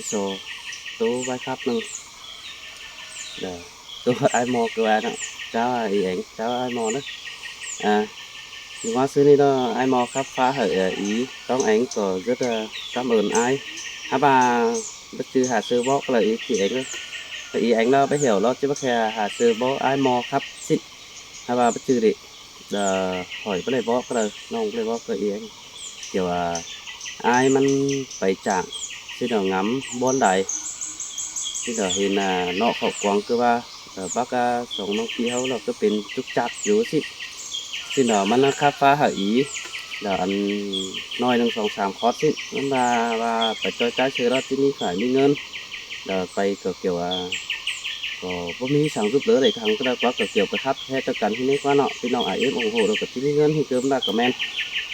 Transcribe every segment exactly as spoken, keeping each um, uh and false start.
Sổ tố vay khắp nâng. Đờ, tố ai mò kơ vay nâng. Cháo ý ảnh, cháo ai mò nâng. À, nhưng mà sư này đó, ai mò khắp phá hở, à, ý, tóng ảnh có rất là cảm ơn ai. Hả bà, bất cứ hà sư bó là ý thì ảnh đó. Ý ảnh đó, bất hiểu đó, chứ bất khe hà sư bó ai mò khắp xịt. Hả bà, bất cứ đi. Đờ, hỏi bất lệ bó kơ đờ, nông bất lệ bó kơ ý anh. Kiểu, à, ai măn pay chảng, xin đỏ ngắm, buôn đài. Xin đỏ hình, à, nọ khẩu quảng kơ ba, đờ, bác, à, sống nông phi hấu là cứ pên trục trặc dú xị. Xin đỏ măn khám phá hở ý. Đờ, ăn nói năng sống sàng khót xị. Măn ba, ba, pay trôi trái sư đó, xin ý phải minh ngơn. Đờ, pay kơ kiểu, à, có bố mi sáng giúp đỡ đảy khăng kơ đa quá kơ kiểu kơ khắp hé cho cắn hi nế quá nọ, phi nọng ai ếp ủng hộ đô kơ tí ngân hi cơm đa comment.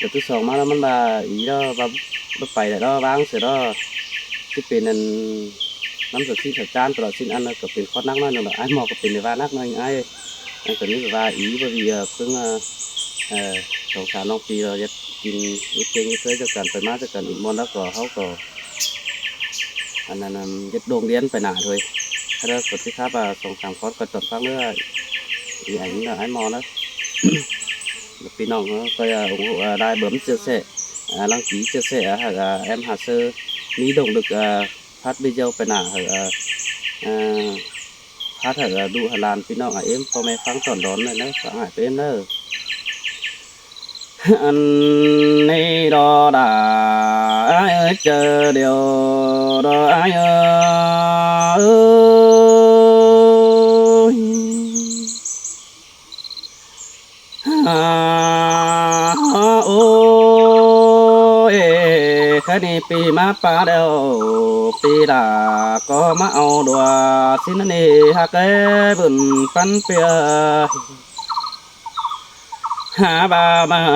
Đợt thứ song má đó măn bà ý đó, bà, bà pay đảy đó, váng sửa đó. Chứ pên ăn năm giờ xin sửa chan, tao xin ăn kơ pên khót nắc nói, nó ai mò kơ pên để va nắc nói ai. Ăn kơ ní bà ý, bởi vì, ờ, cưng, ờ, ờ, sống sàng nông phi rồi, giật kín, giật kênh, giật thuế cho cắn, phải má cho cắn, ít món đó có, hấu có. Ăn, ăn, ăn, giật đồng điên phải nả thôi. Thế đó, có tí khắp, à, sống sàng khót, có trọn phác nữa, ý ảnh là ai mò đó. Phi nọng, ờ, coi, à, ủng hộ, à, đài bấm chia sẻ, à, đăng ký chia sẻ, à, hả, à, em Hà Sơ, Mỹ động lực, à, phát video phải nả, hả, à, à, phát hả, à, đủ hả làn, phi nọng, à, em, có mẹ phán trọn đón này, đấy, phán hả, em nữa. Ăn nê đo đà ai ơi, chờ điều đó ai ơi. À, ôi, khá đi pì má pá đeo, pì đà có má ao đùa, xin nê hạc ê bửn pắn pìa. Hả bà mà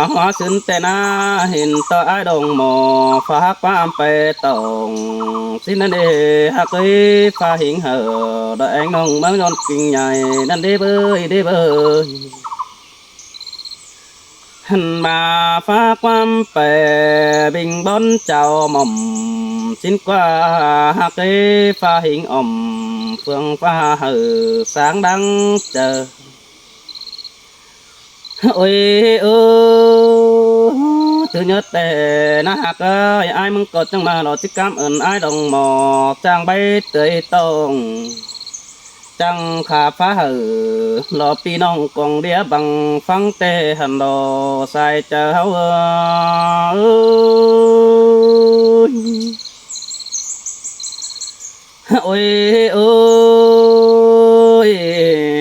hóa xứng tên á, hình tỏ ai đồng mò, phá hắc phá âm pê tổng. Xin năn đi hắc ý phá hình hở, đòi anh nông mắng non kinh nhảy, năn đi bơi, đi bơi. Hẳn bà phá quam pè bình bón chào mỏm, xin qua hắc ý phá hình ỏm, phương phá hở sáng đang chờ. Ôi ơ, thứ nhất để na hạc ơi, ai mừng cột chẳng mà lo chứ cảm ơn ai đồng mò, chàng bay tươi tông. Chàng khả phá hở, lo pi nong quăng đĩa bằng phăng tê hẳn lo sai chờ hấu ơi. Ôi ơi,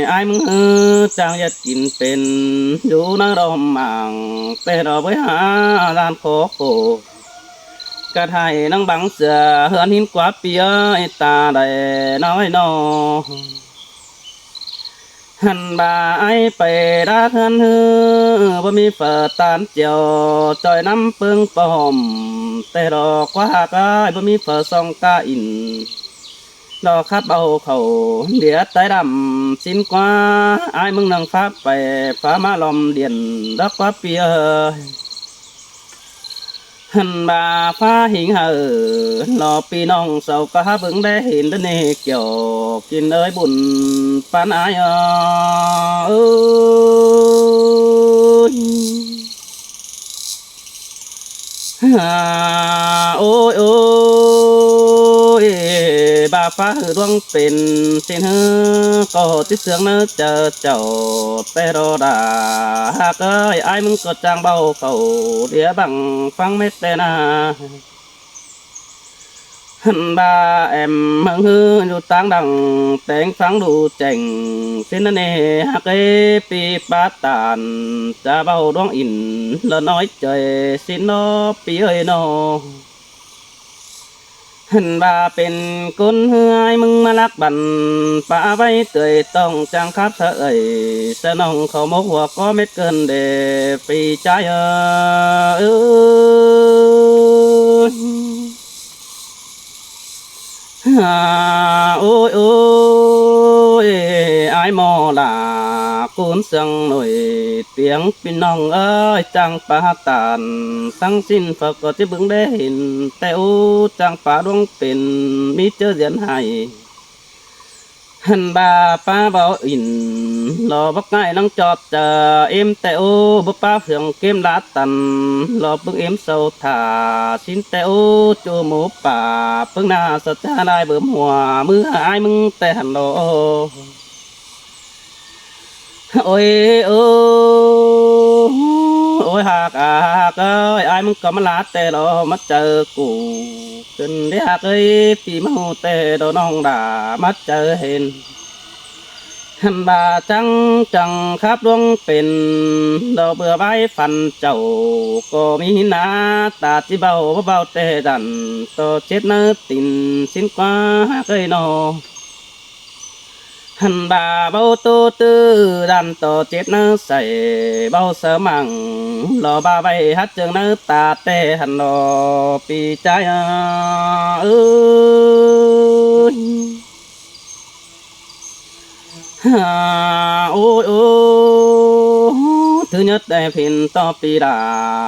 ai mừng hư chàng yết kín pên, dú nắng đỏ mảng, tê đỏ với há gian khó khổ. Cắt hai nắng băng sửa, hươn hín quá pia, ta đài nói no. Hẳn bà ai pay đá hươn hư, bố mi phở tán chiều, chọi năm pưng pom, tê đỏ quá hạc ai, bố mi phở song ca in. Đỏ khát bao khẩu, đĩa tái đậm, xin quá, ai mừng nâng pháp pay, phá má lòm điện, đắc quá pia. Hẳn bà phá hình hở, lo pi nong sau có há bứng đe hình đơn nê kiểu, kin ơi bùn pán ai ơi. À, ôi ôi, bà phá hư đoán pên, xin hư, có tí sướng nơ chờ chậu, tê đô đà, hạc ơi, ai mừng có trang bao khẩu, đĩa bằng phăng mết tê na. Hẳn bà em mừng hư, dù tăng đẳng, têng phăng đủ chêng, xin nơ nê, hạc ơi, pi bá tàn, cha bao đoán in, lơ nói trời, xin nó pi ơi nó. Hẳn bà pên cốn hư ai mừng mà lắc bắn, pá vay tươi tông chàng khắp thở ơi, sơ nông khẩu mốc hùa có mết cơn để pì trái ơi. À, ôi ôi, ai mò là Cún sương nổi tiếng ꞌpi ꞌnọng ơi, chang pá tản săng ꞌsịn phak ꞌcọ ꞌchí bớng đé hên ꞌtẹ ú, chang pá ꞌluống pên ꞌmí ꞌchớ diến hảy. Hăn ba pá báu ỉn lo báu ꞌngai ꞌnăng ꞌchọt chaư ꞌếm ꞌtẹ ú, báu pá phượng kém đá tăn lo ꞌpứng ꞌếm sau thả ꞌsịn ꞌtẹ ú, ꞌchu mú pả ꞌpứng na sa cha lai bớm hua ꞌmứ ải ꞌmứng ꞌtẹ hăn lo. Ôi ơ, ôi ꞌhặc ꞌhặc ơi, ải ꞌmứng ꞌcọ ꞌmá ꞌlạ ꞌtẹ lo ꞌmá chaư củ. Khửn đi ꞌhặc ơi, ꞌpi ꞌmá ꞌhụ ꞌtẹ lo ꞌnọng đa ꞌmá chaư hên. Hăn ba chắng chắng khắp ꞌluống pên lo bưa bái phăn chảu ꞌcọ ꞌmí ꞌna ta ꞌchí báu báu báu ꞌtẹ dản ꞌto chết ꞌnớ tin ꞌsịn ꞌquá ꞌhặc ơi ꞌnọ. Hăn ba báu ꞌtố ꞌtứ dản ꞌto chết ꞌnớ sảy báu sáư mảng lo ba vay hắt ꞌchương ꞌnớ ta ꞌtẹ hăn lo ꞌpi ꞌchái ơi. Ôi ơ, thứ nhất ꞌtẹ phiên ꞌto ꞌpi đa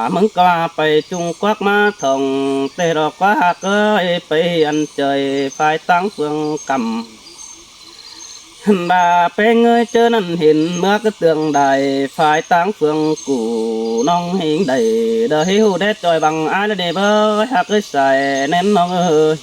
ꞌmứng ꞌcọ pay Trung Quốc ꞌmá thong ꞌtẹ lo ꞌquá ꞌhặc ơi, pay ăn ꞌchơi phái táng phượng căm. Hăn ba ꞌpéng ơi, ꞌchớ ꞌnặn hên ꞌmá ꞌcứ tương đảy phái táng phượng củ ꞌnọng hên đảy đa ꞌhế ꞌhụ đét ꞌchoi băng ải ꞌlạ ꞌnị báu ꞌhặc ơi sai ꞌnén ꞌnọng ơi.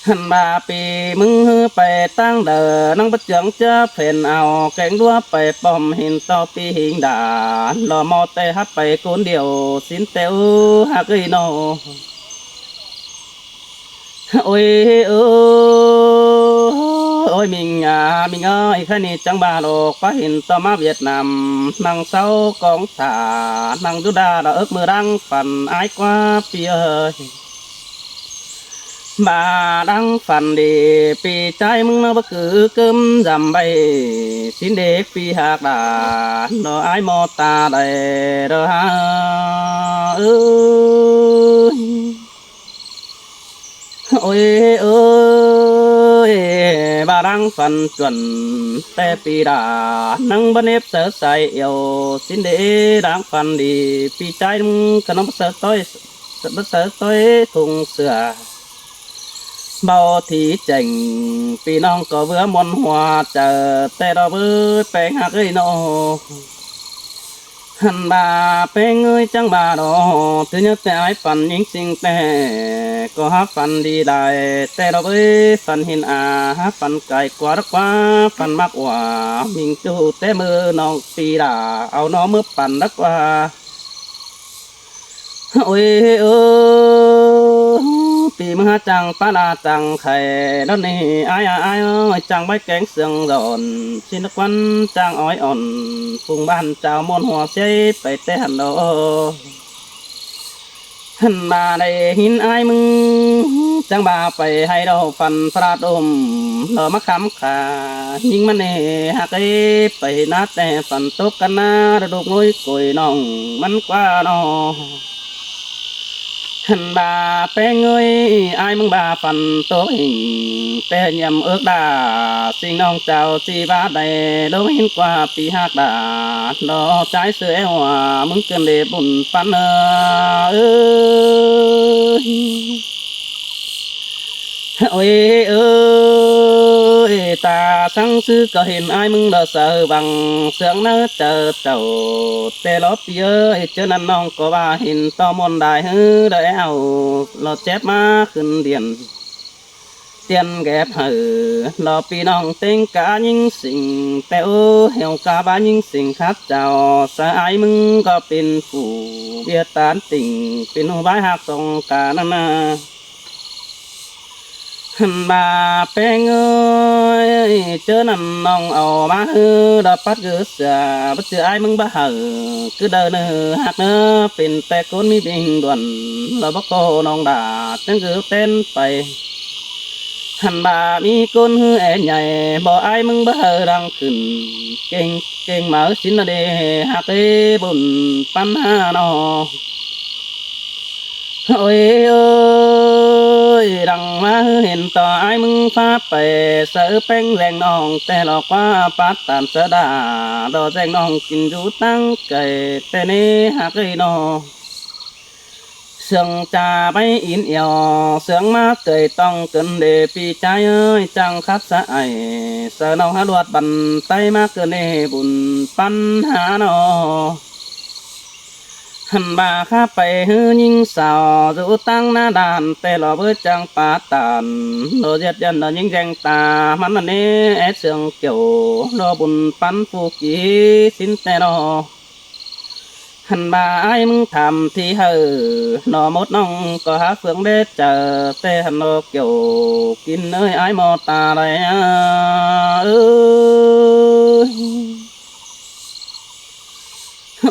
Hăn ba ꞌpi ꞌmứng ꞌhứ pay táng đa ꞌnăng báu ꞌchương ꞌchớ phên au kéng ꞌlúa pay pom hên ꞌto ꞌpi hên đa lo ꞌmo ꞌtẹ hắp pay cốn điêu ꞌsịn ꞌtẹ ú ꞌhặc ơi ꞌnọ. Ôi ơ, ôi ꞌminh a ꞌminh ơi, khá ꞌnị chắng ba lo ꞌquá hên ꞌto ꞌmá Việt Nam ꞌnăng sáu cóng thả ꞌnăng dú đa lo ước mơ đáng phăn ải ꞌquá ꞌpi ơi. Ba đáng phăn đi ꞌpi ꞌchái ꞌmứng ꞌnớ báu cứ cớm dăm bay ꞌsịn đê ꞌpi ꞌhặc đa lo ải ꞌmo ta đảy lo ha ơi. Ôi ơi, ba đáng phăn chuẩn ꞌtẹ ꞌpi đa ꞌnăng báu nếp sáư sai iêu ꞌsịn đê đáng phăn đi ꞌpi ꞌchái ꞌnưng ꞌcọ ꞌnăng báu sáư ꞌtoi, báu sáư ꞌtoi thùng sửa. Báu thi chẻng ꞌpi ꞌnọng ꞌcọ ꞌvứa ꞌmuôn hua chaư ꞌtẹ lo bới ꞌpéng ꞌhặc ơi ꞌnọ. Hăn ba ꞌpéng ơi chắng ba lo thứ nhất ꞌtẹ ải phăn ꞌnhính ꞌsịn ꞌtẹ ꞌcọ hák phăn đi lai ꞌtẹ lo bới phăn hên a hák phăn cai ꞌquá đắc ꞌquá phăn mắc ꞌquá ꞌminh ꞌchu ꞌtẹ ꞌmự ꞌnọng ꞌpi đa au ꞌnọ ꞌmự phăn đắc ꞌquá. Ôi ơ, ꞌpi ꞌmứng hák chắng pá đa chắng khay đón ꞌnị ải a ải ơi, chắng bái kéng sương dọn ꞌsịn đắc ꞌquá chắng ói ỏn phung bản chảu ꞌmuôn hua ꞌsới pay ꞌtẹ hăn lo. Hăn ba đảy hên ải ꞌmứng chắng ba pay hay lo phăn pha đôm lo ꞌmá khắm khả ꞌnhính ꞌmắn ê ꞌhặc ơi pay ꞌnát ꞌtẹ phăn tốc căn ꞌná đa độc ꞌngôi cối ꞌnọng ꞌmắn ꞌquá ꞌnọ. Hăn ba ꞌpéng ơi, ải ꞌmứng ba phăn tốc hên ꞌtẹ nhăm ước đa ꞌsịn ꞌnọng chảu ꞌchí ba đảy lo hên ꞌquá ꞌpi ꞌhặc đa lo ꞌchái sư é hua ꞌmứng ꞌcươn đê bun phăn ơ. Ôi ơi, ta săng sư ꞌcọ hên ải ꞌmứng đa sáư băng sương ꞌnớ chaư chảu ꞌtẹ lo ꞌpi ơi, ꞌchớ ꞌnặn ꞌnọng ꞌcọ ba hên ꞌto ꞌmuôn đai ꞌhứ đa é au lo chép ꞌmá khửn điện tiên ghép hảư lo ꞌpi ꞌnọng ꞌtếng cá ꞌnhính sing ꞌtẹ ú, hẻo cá bá ꞌnhính sing khát chảu sáư ải ꞌmứng ꞌcọ pên phủ bia tán tỉnh pên ꞌhụ bái ꞌhặc song cá ꞌnặn ꞌna. Hăn ba ꞌpéng ơi, ꞌchớ ꞌnặn ꞌnọng au ꞌmá ꞌhứ đa pắt gứ sửa báu ꞌchư ải ꞌmứng báu hảư, cứ đaư ꞌnư ꞌhặc ꞌnớ pên ꞌtẹ ꞌcốn ꞌmí bình luận lo báu ꞌcọ ꞌnọng đa chắng gứ ꞌtến pay. Hăn ba ꞌmí ꞌcốn ꞌhứ é nhảy báu ải ꞌmứng báu hảư đang khửn kênh, kênh máư ꞌsịn ꞌnớ đê ꞌhặc ơi bun phăn ha ꞌnọ. Ôi ơi, đang ꞌMá ꞌhứ hên ꞌto ải ꞌmứng ꞌphá pay sáư ꞌpéng ꞌdeng ꞌnọng ꞌtẹ lo ꞌquá pát ꞌtan sáư đa, lo ꞌdeng ꞌnọng kin dú ꞌtáng cay ꞌtẹ ꞌnị ꞌhặc ꞌi ꞌnọ. ꞌSướng ꞌchạ báy ín eo, ꞌsướng ꞌmá ꞌtơi ꞌtong cơn đê ꞌpi ꞌchái ơi, chắng khắp sáư ải, sáư ꞌnọng hák ꞌluột băn ꞌtái ꞌmá cơn đê bun ꞌpắn hả ꞌnọ. Hăn ꞌva khắp pay ꞌhứ ꞌnhính sáo dú ꞌtáng ꞌná đan ꞌtẹ lo báu chắng pá ꞌtan, lo ꞌdệt dăn lo ꞌnhính ꞌdeng ta ꞌmắn ꞌnặn ꞌnị, é ꞌsướng kiẻo lo bun ꞌpắn phủ kí sín ꞌtẹ ꞌnọ. Hăn ꞌva ải ꞌmứng tham thi hảư, ꞌnọ mốt ꞌnọng ꞌcọ hák phướng đé chaư, ꞌtẹ hăn lo kiẻo kin ơi ải ꞌmo ta đảy a.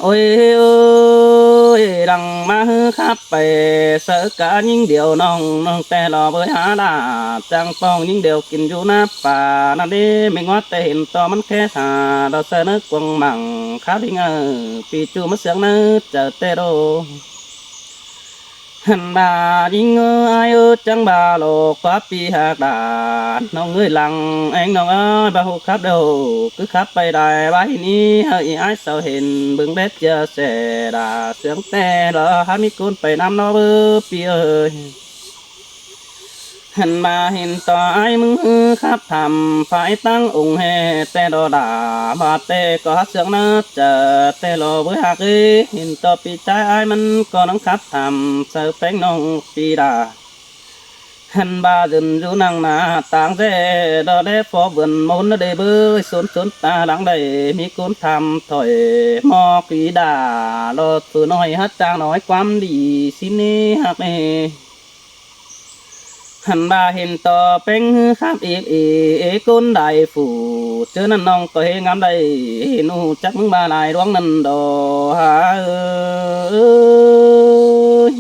Ôi, ôi, đăng ꞌmá ꞌhứ khắp pay sáư cá ꞌnhính điêu ꞌnọng, ꞌnọng ꞌtẹ lo báu hả đa, chắng ꞌpóng ꞌnhính điêu kin dú ꞌná pa ꞌnặn ꞌnị, ꞌmí ꞌnguá ꞌtẹ hên ꞌto ꞌmắn khé hả, lo sáư ꞌnớ cuông mảng khá ꞌlính ơ, ꞌpi ꞌchu ꞌmá ꞌsướng ꞌnớ chaư ꞌtẹ đô. Hăn ꞌva ꞌnhính ơi ải ơ, chắng ꞌva lo ꞌquá ꞌpi ꞌhặc đa, ꞌnọng ơi lăng eng ꞌnọng ơi, ꞌva hụ khắp đô, cứ khắp pay đảy ꞌva hên ꞌnị, hảư ải sáo hên bớng đét chia sẻ đa, ꞌsướng ꞌtẹ lo hák ꞌmí ꞌcốn pay ꞌnăm ꞌnọ báu ꞌpi ơi. Hăn ꞌva hên ꞌto ải ꞌmứng ꞌhứ khắp tham phái ꞌtáng ủng hê ꞌtẹ lo đa, ꞌva ꞌtẹ ꞌcọ hák ꞌsướng ꞌnớ chaư ꞌtẹ lo báu ꞌhặc ꞌi, hên ꞌto ꞌpi ꞌchái ải ꞌmắn ꞌcọ ꞌnắng khắp tham sáư ꞌpéng ꞌnọng ꞌpi đa. Hăn ꞌva dưn dú nẳng ꞌná ꞌtáng ꞌdẹ, lo đé phó vườn ꞌmôn ꞌnớ đê bới sốn sốn ta lăng đảy, ꞌmí ꞌcốn tham thỏi ꞌmo kí đa, lo phủ ꞌnọi hák chang nói ꞌquám đi sín ꞌnị ꞌhặc ꞌnị. Hăn ꞌva hên ꞌto ꞌpéng ꞌhứ khắp ꞌi ꞌi, ê ꞌcốn đảy phủ, ꞌchớ ꞌnặn ꞌnọng ꞌcọ ꞌhế ngắm đảy, hên ꞌhụ chắc ꞌmứng ꞌva lai ꞌluống ꞌnặn đo hả ơi.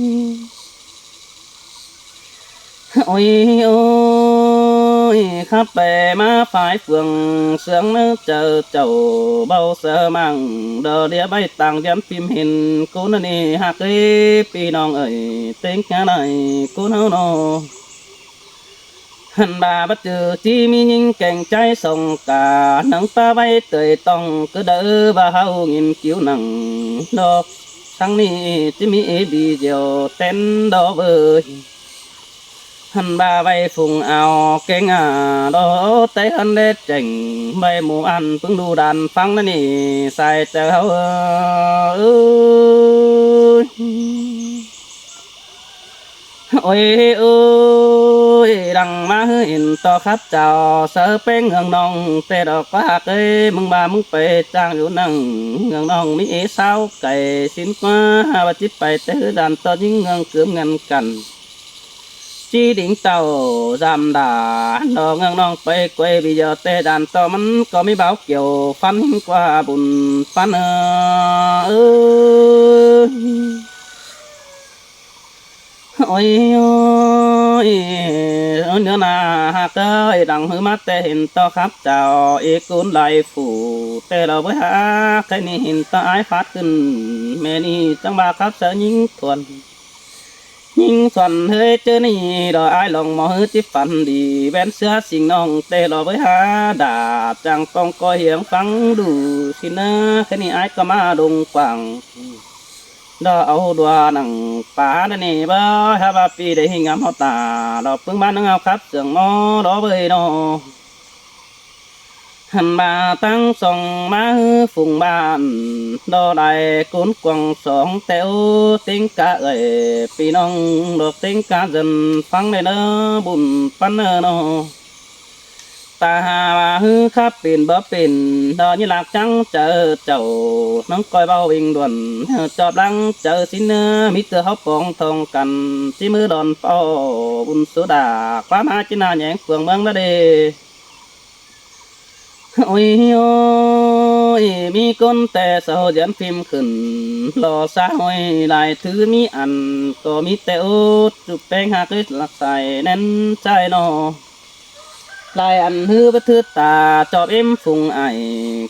Ôi, ôi, khắp pay ꞌmá phái phường ꞌsướng ꞌnớ chaư chảu báu sáư mảng, đo đĩa báy tang ꞌdiến phim hên ꞌcốn ꞌnị ꞌhặc ꞌi, ꞌpi ꞌnọng ơi, ꞌtếng cá đảy ꞌcốn ꞌháu ꞌnọ. Hăn ꞌva báu ꞌchư ꞌchí ꞌmí ꞌnhính keng ꞌchái song ca, ꞌnắng ꞌpá báy ꞌtơi ꞌtong cứ đaư ꞌva ꞌháu ꞌnghín kiu nẳng, ꞌlọk sáng ꞌnị ꞌchí ꞌmí ê bi diêu tén đo bới. Hăn ꞌva báy phung ao keng a, đo té hăn đét chẻng, báy mú ăn ꞌpứng đu đan ꞌphắng ꞌnặn ꞌnị, sai chaư ꞌháu ơi. Ôi, ôi, đăng ꞌmá ꞌhứ hên ꞌto khắp chảu sáư ꞌpéng ꞌngương ꞌnọng ꞌtẹ lo ꞌquá ꞌhặc ꞌi, ꞌmứng ꞌva ꞌmứng pay chang dú nẳng ꞌngương ꞌnọng ꞌmí ê sáo cay sín ꞌquá, hả ꞌva ꞌchí pay té ꞌhứ đan ꞌto ꞌnhính ꞌngương cướm ngăn cặn ꞌchí đính tảu dăm đa, lo ꞌngương ꞌnọng pay quay video ꞌtẹ đan ꞌto ꞌmắn ꞌcọ ꞌmí báo kiẻo ꞌphắn ꞌhính ꞌquá bun ꞌphắn ơ. Ôi, ôi, ơ, ꞌnứa ꞌna ꞌhặc ơi, đăng ꞌhứ ꞌmá ꞌtẹ hên ꞌto khắp chảu ê ꞌcốn lai phủ ꞌtẹ lo báu hả, khay ꞌnị hên ꞌto ải phát khửn, ꞌme ꞌnị chắng ꞌva khắp sáư ꞌnhính thuôn. ꞌNhính thuôn ꞌhới ꞌchớ ꞌnị lo ải lòng ꞌmo ꞌhứ ꞌchí phăn đi, ꞌvén ꞌsứa sính ꞌnọng ꞌtẹ lo báu hả đa, chắng ꞌpóng ꞌcoi hiếng ꞌphắng đu sín ꞌnớ, khay ꞌnị ải ꞌcọ ꞌmá đông quảng. Lo au đua nẳng pá ꞌnặn ꞌnị báu hả, ꞌva ꞌpi đảy ꞌhí ngắm ꞌháu ta, lo ꞌpứng ꞌmá ꞌnắng ꞌháu khắp ꞌsướng ꞌmo lo bới ꞌnọ. Hăn ꞌva ꞌtáng song ꞌmá ꞌhứ phung bản, lo đảy ꞌcốn cuông song ꞌtẹ ꞌtếng cá ơi, ꞌpi ꞌnọng lo ꞌtếng cá dân ꞌphắng đảy ꞌnớ bun ꞌphắn ơ ꞌnọ. Ta hả ꞌva ꞌhứ khắp pên báu pên, lo ꞌnhí ꞌlặc chắng chaư chảu, ꞌnắng ꞌcoi báu vinh đuôn, chọp lăng chaư sín ꞌnớ, ꞌmí ꞌtưa ꞌháu pong thong căn, ꞌchí ꞌmứ đon ꞌpó bun số đa, ꞌquám hả ꞌchí ꞌna nhéng cuông ꞌmướng ꞌnớ đê. Ôi, ôi, ꞌmí ꞌcốn ꞌtẹ sau diễn phim khửn, lo xã hội lai thứ ꞌmí ăn, ꞌcọ ꞌmí ꞌtẹ út, ꞌchu ꞌpéng ꞌhặc ứt ꞌlặc sai ꞌnén ꞌchái ꞌnọ. Lai ăn ꞌhứ báu thứt ta, chọp ꞌếm phung ải,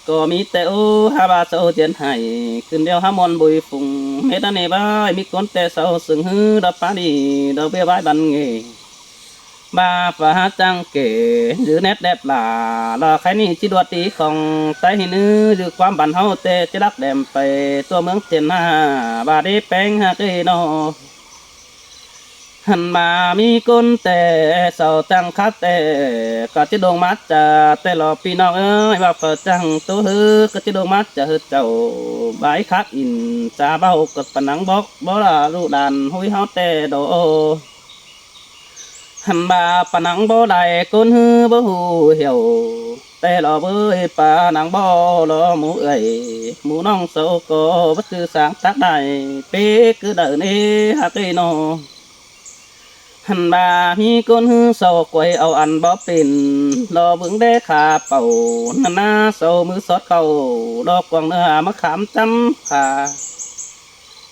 ꞌcọ ꞌmí ꞌtẹ út, hả ꞌva sau diễn hảy, khửn điêu hả muôn bui phung, mết ꞌnặn ꞌnị báu, ꞌmí ꞌcốn ꞌtẹ sau sưng ꞌhứ, đo pá đi, đo ꞌviạk bái băn nghê. ꞌVa phả hák ꞌchăng kể, dú nét đẹp lả, lỏ khay ꞌnị ꞌchí đuột đi khong, tai hên ư, dú ꞌquám bản ꞌháu ꞌtẹ ꞌchí lắc đẻm pay, tua ꞌmướng tiên ꞌna, ꞌva đi ꞌpéng hák ꞌnị ꞌnọ. Hăn ꞌva ꞌmí ꞌcốn ꞌtẹ, sau ꞌchăng khắt ꞌtẹ, ꞌcọ ꞌchí đông mát chả, ꞌtẹ lỏ ꞌpi ꞌnọng ơi, ꞌva phả ꞌchăng ꞌtố ꞌhứ, ꞌcọ ꞌchí đông mát chả ꞌhứ chảu, bái khắt ỉn, chả ꞌvạu ꞌcọ pà nắng bốc, bốc lả ꞌlụk đàn, ꞌhụi ꞌháu ꞌtẹ đổ. Hăn ꞌva pà nắng bốc đảy ꞌcốn ꞌhứ báu ꞌhụ hẻo, ꞌtẹ lỏ bới pà nắng bốc lỏ ꞌmú ơi, ꞌmú ꞌnọng sau ꞌcọ báu ꞌchư sáng tắc đảy, pé ꞌcứ đảy ꞌnị hák ꞌnị ꞌnọ. Hăn ꞌva ꞌmí ꞌcốn ꞌhứ sau quay au ăn báu pên, lỏ bướng đé khả pảu, ꞌnặn ꞌna sau ꞌmứ sót khảu, lỏ cuông ꞌnưa mák khảm chăm khả.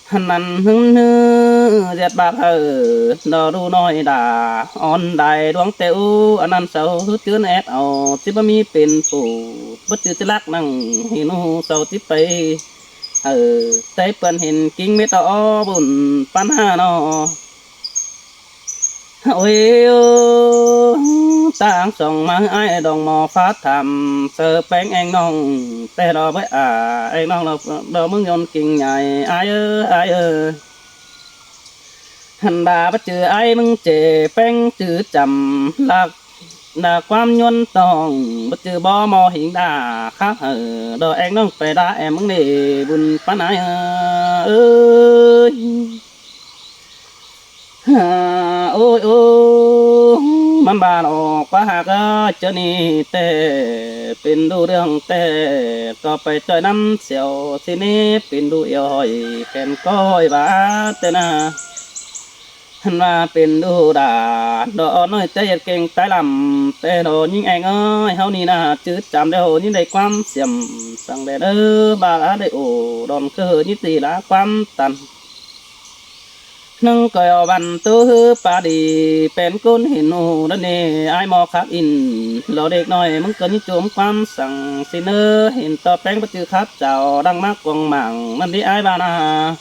Hăn ꞌnặn ꞌhứng ꞌhứ ꞌdệt báp hảư, lỏ đu ꞌnọi đả, ón đảy đuống ꞌtẹ ú, ăn ꞌnặn sau ꞌhứ ꞌchướn ét au, ꞌchí báu ꞌmí pên phủ, báu ꞌchư ꞌchí lắc ꞌnăng, hên ꞌhụ sau ꞌchí pay. Hảư, tai ꞌpươn hên king mết au bun ꞌpắn ꞌhá ꞌnọ. Ôi, ơ, ꞌtáng song ꞌmá ái đong ꞌmo phá tham, sau ꞌpéng eng ꞌnọng, ꞌtẹ lỏ bới a, eng ꞌnọng lỏ, lỏ ꞌmướng ꞌdọn king nhảy, ái ơ, ái ơ. Hăn ꞌva báu ꞌchư ái ꞌmướng ꞌchế ꞌpéng ꞌchư chăm, lắc, lả ꞌquám ꞌnhuôn ꞌtọng, báu ꞌchư bók ꞌmo hính đả, khắp hảư, lỏ eng ꞌnọng pay đả em ꞌmướng ꞌnị, bun ꞌpắn ái ơ, ơi. Ôi, ôi, ꞌmắn ꞌva lỏ ꞌquá hák ơ, ꞌchớ ꞌnị ꞌtẹ, pên đu ꞌlương ꞌtẹ, ꞌcọ pay ꞌchoi ꞌnắm sẻo, ꞌsịn ꞌnị pên đu yua hỏi, khen ꞌcoi ꞌva ꞌtẹ ꞌna. Hăn ꞌva pên đu đả, lỏ ꞌnọi ꞌtẹ ꞌdệt keng tai lăm, ꞌtẹ lỏ ꞌnhính eng ơi, ꞌháu ꞌnị ꞌna, ꞌchư chăm đảy ꞌnị đảy ꞌquám siêm, săng đen ơ, ꞌva lả đảy ổ, đon ꞌcơ ꞌnị ti lả ꞌquám tăn. ꞌNăng ꞌcoi au văn ꞌtố ꞌhứ pá đi, pên ꞌcốn hên ꞌhụ đa ꞌnị, ái ꞌmo khắp ỉn, lỏ đếc ꞌnọi ꞌmướng ꞌcọ ꞌnhính chôm ꞌquám săng, ꞌsịn ơ, hên ꞌto ꞌpéng báu ꞌchư khắp chảu, đang mák cuông mảng, ꞌnặn đi ái ꞌva ꞌna.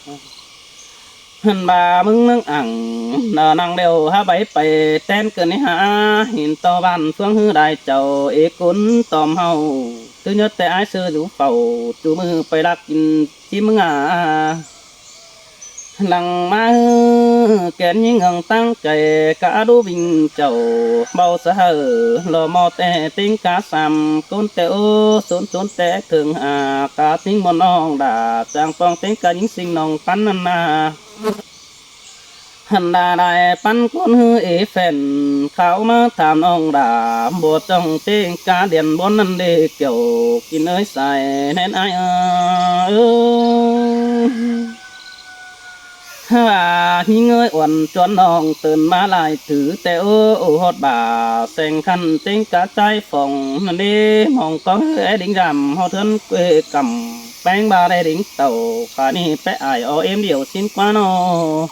Hăn ꞌva ꞌmướng ꞌnưng ẳng, ꞌnăng đeo hák báy pay, ꞌtén ꞌcợn ꞌnị hả, hên ꞌto bản ꞌphướng ꞌhứ đảy chảu, ế ꞌcốn tỏm ꞌháu, ꞌtứ ꞌnhớ ꞌtẹ ái ꞌsứ dú phảu, ꞌchu ꞌmự pay lắc kin ꞌchí ꞌmướng a. Lăng ꞌmá ꞌhứ kén ꞌnhính ưng ꞌtáng cay, cá đú ꞌvinh chảu, báu sa hảư, lỏ ꞌmo ꞌtẹ ꞌtếng cá sam, ꞌcốn ꞌtẹ ố, sốn sốn ꞌtẹ khương a, cá ꞌtếng ꞌmuôn ꞌnọng đả, chang ꞌpong ꞌtếng cá ꞌnhính ꞌsinh ꞌnọng ꞌpắn ꞌnặn ꞌna. Hăn đa đảy ꞌpắn ꞌcốn ꞌhứ ế phén, khảu ꞌmá tham ꞌnọng đả, báu chong ꞌtếng cá điên bón ꞌnặn đê kiẻo, kin ơi sai, ꞌnén ái ơ. Hả, ꞌnhính ơi uôn ꞌchuôn ꞌnọng tơn ꞌmá lai thứ ꞌtẹ ố, ổ ꞌhọt bả, seng khăn ꞌtếng cá ꞌchái phỏng, ꞌnặn đê mong ꞌcóng ꞌhứ é đính dăm, ꞌhọt ꞌhướn quê căm, ꞌpéng ꞌva đe đính tảu, khả ꞌnị pé ải ó êm điêu ꞌsịn ꞌquá ꞌnọ.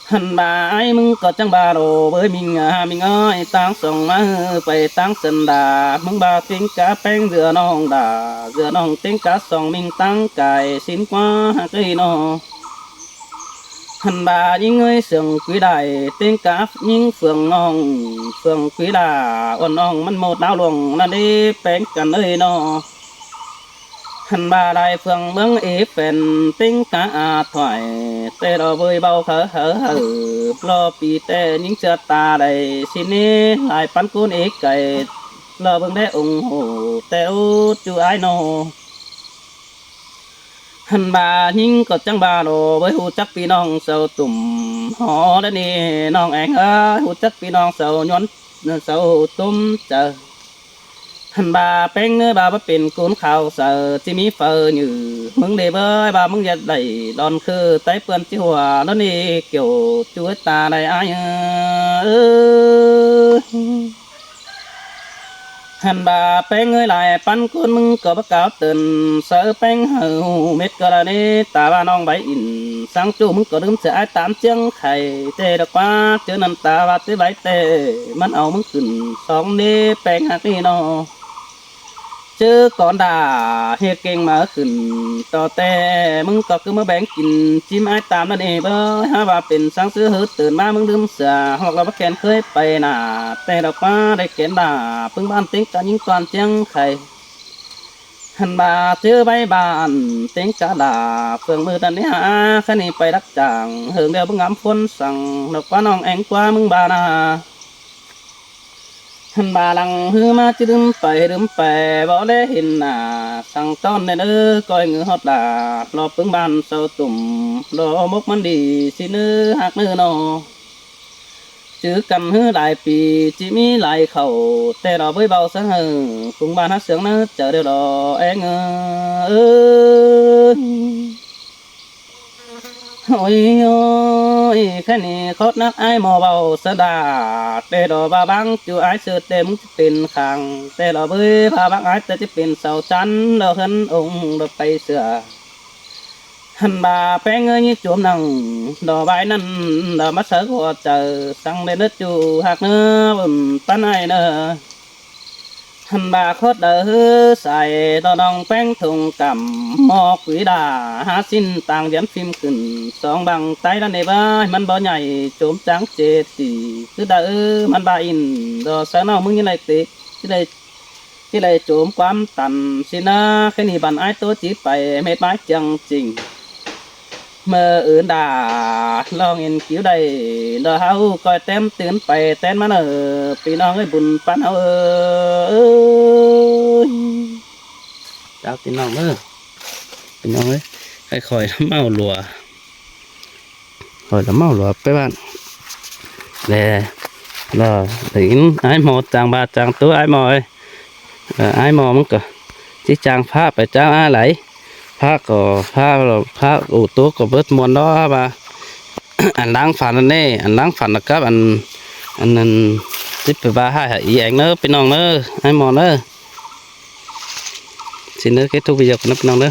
Hăn ꞌva ái ꞌmứng ꞌcọ chắng ꞌva đổ bới ꞌminh a, ꞌminh ơi, ꞌtáng song ꞌmá ꞌhứ pay ꞌtáng sân đa, ꞌmứng ꞌva ꞌtếng cá ꞌpéng dưa ꞌnọng đa, dưa ꞌnọng ꞌtếng cá song ꞌminh ꞌtáng cai ꞌsịn ꞌquá hák ꞌnị ꞌnọ. Hăn ꞌva ꞌnhính ơi sương quí đảy, ꞌtếng cá ꞌnhính phường ꞌnọng, phường quí đa, uôn ꞌnọng ꞌmắn ꞌmột náo luông, ꞌnặn đê ꞌpéng căn ơi ꞌnọ. Hăn ꞌva lai phường ꞌmướng ế phén, ꞌtếng cá a thoải, ꞌtẹ lỏ bới báu hảư hảư hảư, lỏ pi ꞌtẹ ꞌnhính ꞌchưa ta đảy, ꞌsịn ꞌnị lai ꞌpắn ꞌcốn ế cay, lỏ bướng đé ủng hộ, ꞌtẹ út ꞌchu ái ꞌnọ. Hăn ꞌva ꞌnhính ꞌcọ chắng ꞌva đổ bới ꞌhụ chắc ꞌpi ꞌnọng sau tủm, hó đa ꞌnị ꞌnọng eng ơi, ꞌhụ chắc ꞌpi ꞌnọng sau ꞌnhuôn, sau tủm chaư. Hăn ꞌva ꞌpéng ꞌnớ ꞌva báu pên ꞌcốn khảu saư, ꞌchí ꞌmí phaư nhự, ꞌmứng đê bới ꞌva ꞌmứng ꞌdệt đảy, đon khư tai ꞌpươn ꞌchí hua, đon ꞌnị kiẻo ꞌchu ꞌtá đảy ái ơ. Hăn ꞌva ꞌpéng ơi lai ꞌpắn ꞌcốn ꞌmứng ꞌcọ báu cáo tơn, saư ꞌpéng hảư ꞌhụ mết ꞌcọ đa ꞌnị, ta ꞌva ꞌnọng báy ỉn, sáng ꞌchu ꞌmứng ꞌcọ đưm sia ái tám ꞌchiếng khay, ꞌtẹ đa ꞌquá, ꞌchớ ꞌnặn ta ꞌva ꞌtẹ báy ꞌtẹ, ꞌmắn au ꞌmứng khửn song ꞌnị ꞌpéng hák ꞌnị ꞌnọ. ꞌchớ cón đa ꞌhệt ꞌkeng ꞌmá khửn, ꞌto ꞌtẹ ꞌmứng ꞌcọ ꞌcứ ꞌmá béng kin ꞌchím ải tam ꞌnặn ê báu. Hák ꞌva pên ꞌsướng ꞌsứ ꞌhứ tỏn ꞌmá ꞌmứng ꞌlứm sia, ꞌhọt ꞌlạ báu khen khới pay nả, ꞌtẹ đaư ꞌpá đảy kén đa ꞌpứng ꞌban ꞌtếng cá ꞌnhính ꞌtuan ꞌchiếng khay. Hăn ꞌva ꞌchớ báu ban ꞌtếng cá đa, phượng ꞌmự ꞌnặn ꞌnị hả, ꞌkhạy ꞌnị pay đắc chang hơng ꞌlẹo báu ngắm phốn săng, ꞌnộc ꞌpá ꞌnọng ꞌéng ꞌquá ꞌmứng ꞌban a. Hăn ꞌva lăng ꞌhứ ꞌmá ꞌchí ꞌlứm pay ꞌlứm pay, báu ꞌlé hên nả săng ꞌtọn ꞌnê ꞌnớ, ꞌcoi ngư ꞌhọt đa lo ꞌpứng ꞌban sau tủm, lo mốc ꞌmắn đi ꞌsịn ꞌnớ ꞌhặc ꞌnớ ꞌnọ. Chứ căn ꞌhứ lai pi ꞌchí ꞌmí lai khảu, ꞌtẹ lo bới báu sá hảư, ꞌpứng ꞌban hák ꞌsướng ꞌnớ chaư ꞌlẹo lo ꞌéng ơ. Ôi ôi, ꞌkhạy ꞌnị khót nắc ải ꞌmo báu sá đa, ꞌtẹ lo ꞌva ꞌváng ꞌchu ải ꞌsớ ꞌtẹ ꞌmứng ꞌchí pên khang, ꞌtẹ lo bới ꞌva ꞌváng ải ꞌtẹ ꞌchí pên sau chăn lo ꞌhướn ống lo pay sửa. Hăn ꞌva ꞌpéng ơi ꞌnhí chuốm nẳng, lo ꞌvái ꞌnặn lo ꞌmá sáư ꞌcọ chaư, săng ꞌlế ꞌnớ ꞌchu ꞌhặc ꞌnớ, bun ꞌpắn ải ꞌnớ. Hăn ꞌva khót đaư ꞌhứ sai, lo ꞌnọng ꞌpéng thùng cắm, ꞌmo quí đa, hák ꞌsịn tang dán phim khửn, song băng tái ꞌnặn ê báu, ꞌmắn báu nhảy, chuốm chắng chê tỉ, cứ đaư ꞌmắn ꞌva in, lo sáư ꞌnọng ꞌmứng ꞌnhí lai tê, ꞌchí lai ꞌchí lai chuốm ꞌquám tăn ꞌsịn ꞌnớ. ꞌKhạy ꞌnị băn ải ꞌtố ꞌchí pay mết ꞌmái chiêng ching. ꞌMự ứn đa ꞌlọng in kiu đảy, lo ꞌháu ꞌcoi tém tứn pay tén ꞌmắn ơ, ꞌpi ꞌnọng ơi, bun ꞌpắn ꞌháu ơi. Chảu ꞌpi ꞌnọng ơ, ꞌpi ꞌnọng ơi, ꞌkhạy khỏi ꞌmá ꞌmá lua. Khỏi ꞌmá ꞌmá lua pay ꞌván. Đe, lo, đe ín ải ꞌmo chang ꞌva chang ꞌtố ải ꞌmo ơi. Ơ, ải ꞌmo ꞌmắn ꞌcọ ꞌchí chang phák pay chang ải lai. Phák ꞌcọ, phák lo, phák ổ ꞌtố ꞌcọ bớt muôn đó ꞌva. Ăn lăng phăn ꞌnặn ê, ăn lăng phăn ꞌnặn cắp ăn, ăn, ăn, ꞌchí pay ꞌva ꞌhại hả ꞌí ꞌéng ꞌnớ, ꞌpi ꞌnọng ꞌnớ, ải ꞌmo ꞌnớ. Xin ꞌnớ kết thúc video của nó ꞌpi ꞌnọng ꞌnớ.